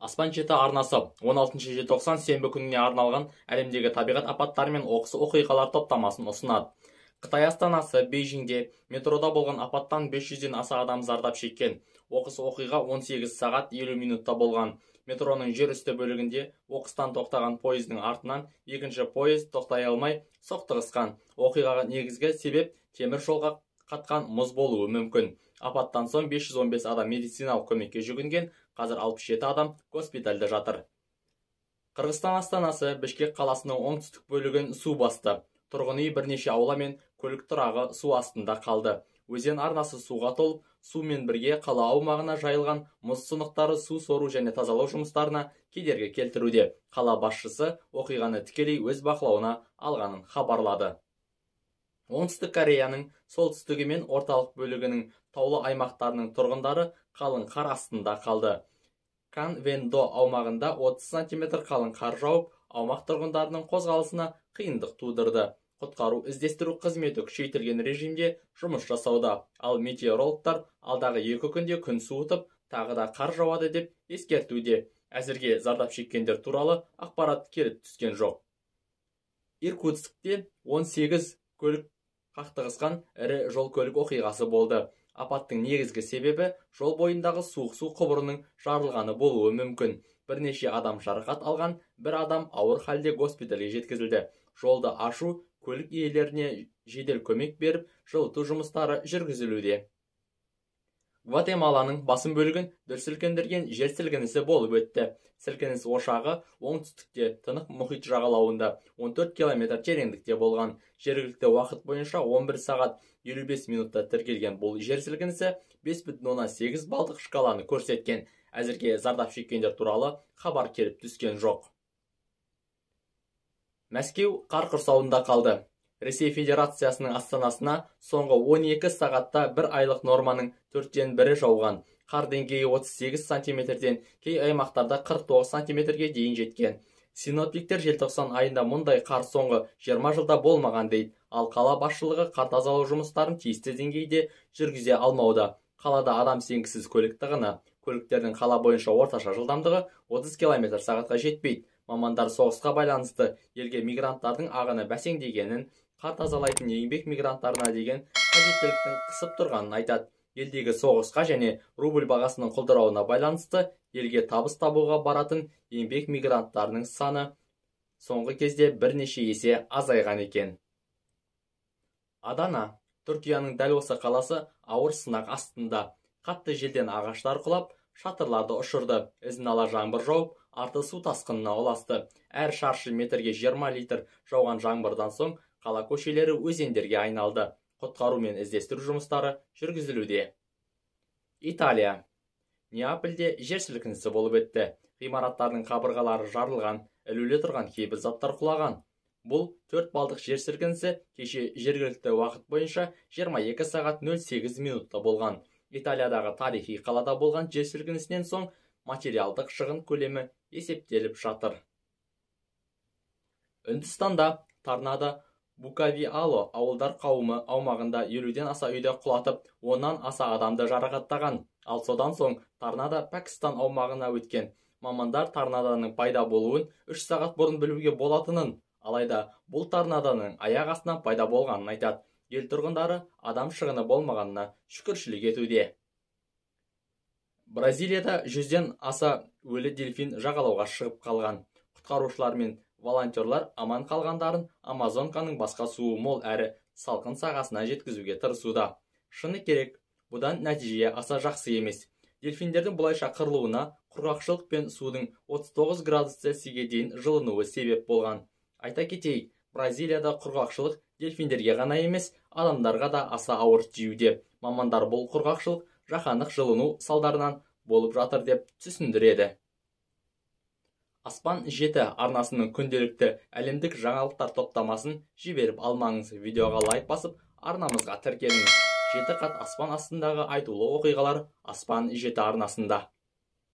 Аспан жеті арнасы 16 желтоқсан сенбі күніне арналған әлемдегі табиғат апаттары мен оқыс оқиғалар топтамасын ұсынады. Қытай астанасы Бейжіңде метрода болған апаттан 500-ден аса адам зардап шеккен. Оқыс оқиға 18 сағат 50 минутта болған. Метроның жер үсті бөлігінде оқыстан тоқтаған пойыздың артынан екінші пойыз тоқтай алмай соқтығысқан. Оқиғаға негізгі себеп темір жолға қатқан мұз болуы мүмкін. Апаттан соң 515 адам медициналық көмекке жүгінген, қазір 67 адам госпитальда жатыр. Қырғызстан астанасы Бішкек қаласының оңтүстік бөлігін су басты. Тұрғын үй, бірнеше аула мен көлік тұрағы су астында қалды. Өзен арнасы суға толып, сумен бірге қала аумағына жайылған мұз сынықтары су сору және тазалау жұмыстарына кедергі келтіруде. Қала басшысы оқиғаны тікелей өз бақылауына алғанын хабарлады. Оңтүстік Кореяның солтүстігі мен орталық бөлігінің таулы аймақтарының тұрғындары қалың қар астында қалды. Канвендо аумағында 30 сантиметр қалың қар жауып, аумақ тұрғындарының қозғалысына қиындық тудырды. Құтқару іздестіру қызметі күшейтілген режимде жұмыс жасауда. Ал метеорологтар алдағы 2 күнде күн суытып, тағы да қар жауады деп ескертуде. Әзірге зардап шеккендер туралы ақпарат келіп түскен жоқ. Иркутскте 18 көлік қақтығысқан ірі жол көлік оқиғасы болды. Апаттың негізгі себебі жол бойындағы суық су құбырының жарылғаны болуы мүмкін. Бірнеше адам жарақат алған, бір адам ауыр халде госпитальге жеткізілді. Жолды ашу, көлік иелеріне жедел көмек беріп, жылыту жұмыстары жүргізілуде. Гватемаланың басым бөлігін дүр сілкіндірген жер сілкінісі болып өтті. Сілкініс ошағы оңтүстікте Тынық мұхит жағалауында 14 километр тереңдікте болған. Жергілікті уақыт бойынша 11 сағат 55 минутта тіркелген бұл жер сілкінісі 5,8 балдық шкаланы көрсеткен. Әзірге зардап шеккендер туралы хабар келіп түскен жоқ. Мәскеу қар құрсауында қалды. Ресей Федерациясының астанасына соңғы 12 сағатта бір айлық норманың 1/4 жауған. Қар деңгейі 38 сантиметрден, кей аймақтарда 49 сантиметрге дейін жеткен. Синоптиктер желтоқсан айында мұндай қар соңғы 20 жылда болмаған дейді. Ал қала басшылығы қар тазалау жұмыстарын тиісті деңгейде жүргізе алмауда. Қалада адам сенгісіз көлік тығыны. Көліктердің қала бойынша орташа жылдамдығы 30 км сағатқа жетпейді. Мамандар соғысқа байланысты елге мигранттардың ағыны бәсеңдегенін, қар тазалайтын еңбек мигранттарына деген қажеттіліктің қысып тұрғанын айтады. Елдегі соғысқа және рубль бағасының құлдырауына байланысты елге табыс табуға баратын еңбек мигранттарының саны соңғы кезде бірнеше есе азайған екен. Адана, Түркияның дәл осы қаласы ауыр сынақ астында. Қатты желден ағаштар құлап, шатырларды ұшырды. Ізін ала жаңбыр жауып, арты су тасқынына ұласты. Әр шаршы метрге 20 литр жауған жаңбырдан соң қала көшелері өзендерге айналды. Құтқару мен іздестіру жұмыстары жүргізілуде. Италия. Неапольде жер сілкінісі болып өтті. Ғимараттардың қабырғалары жарылған, ілулі тұрған кейбір заттар құлаған. Бұл 4 балдық жер сілкінісі кеше жергілікті уақыт бойынша 22 сағат 08 минутта болған. Италиядағы тарихи қалада болған жер сілкінісінен соң материалдық шығын көлемі есептеліп жатыр. Үндістанда торнадо Букавиало ауылдар қауымы аумағында 50-ден аса үйді құлатып, 10-нан аса адамды жарақаттаған. Ал содан соң торнадо Пәкістан аумағына өткен. Мамандар торнадоның пайда болуын 3 сағат бұрын білуге болатынын, алайда бұл торнадоның аяқ астынан пайда болғанын айтады. Ел тұрғындары адам шығыны болмағанына шүкіршілік етуде. Бразилияда 100-ден аса өлі дельфин жағалауға шығып қалған. Құтқарушылар мен волонтерлар аман қалғандарын Амазонканың басқа суы мол әрі салқын сағасына жеткізуге тырысуда. Шыны керек, бұдан нәтиже аса жақсы емес. Дельфиндердің бұлайша қырылуына құрғақшылық пен судың 39 градус Цельсийге дейін жылынуы себеп болған. Айта кетейік, Бразилияда құрғақшылық дельфиндерге ғана емес, адамдарға да аса ауыр тиюде. Мамандар бұл құрғақшылық жаһандық жылыну салдарынан болып жатыр деп түсіндіреді. Аспан 7 арнасының күнделікті әлемдік жаңалықтар топтамасын жіберіп алмаңыз. Видеоға лайк басып, арнамызға тіркеліңіз. 7 қат аспан астындағы айтулы оқиғалар Аспан 7 арнасында.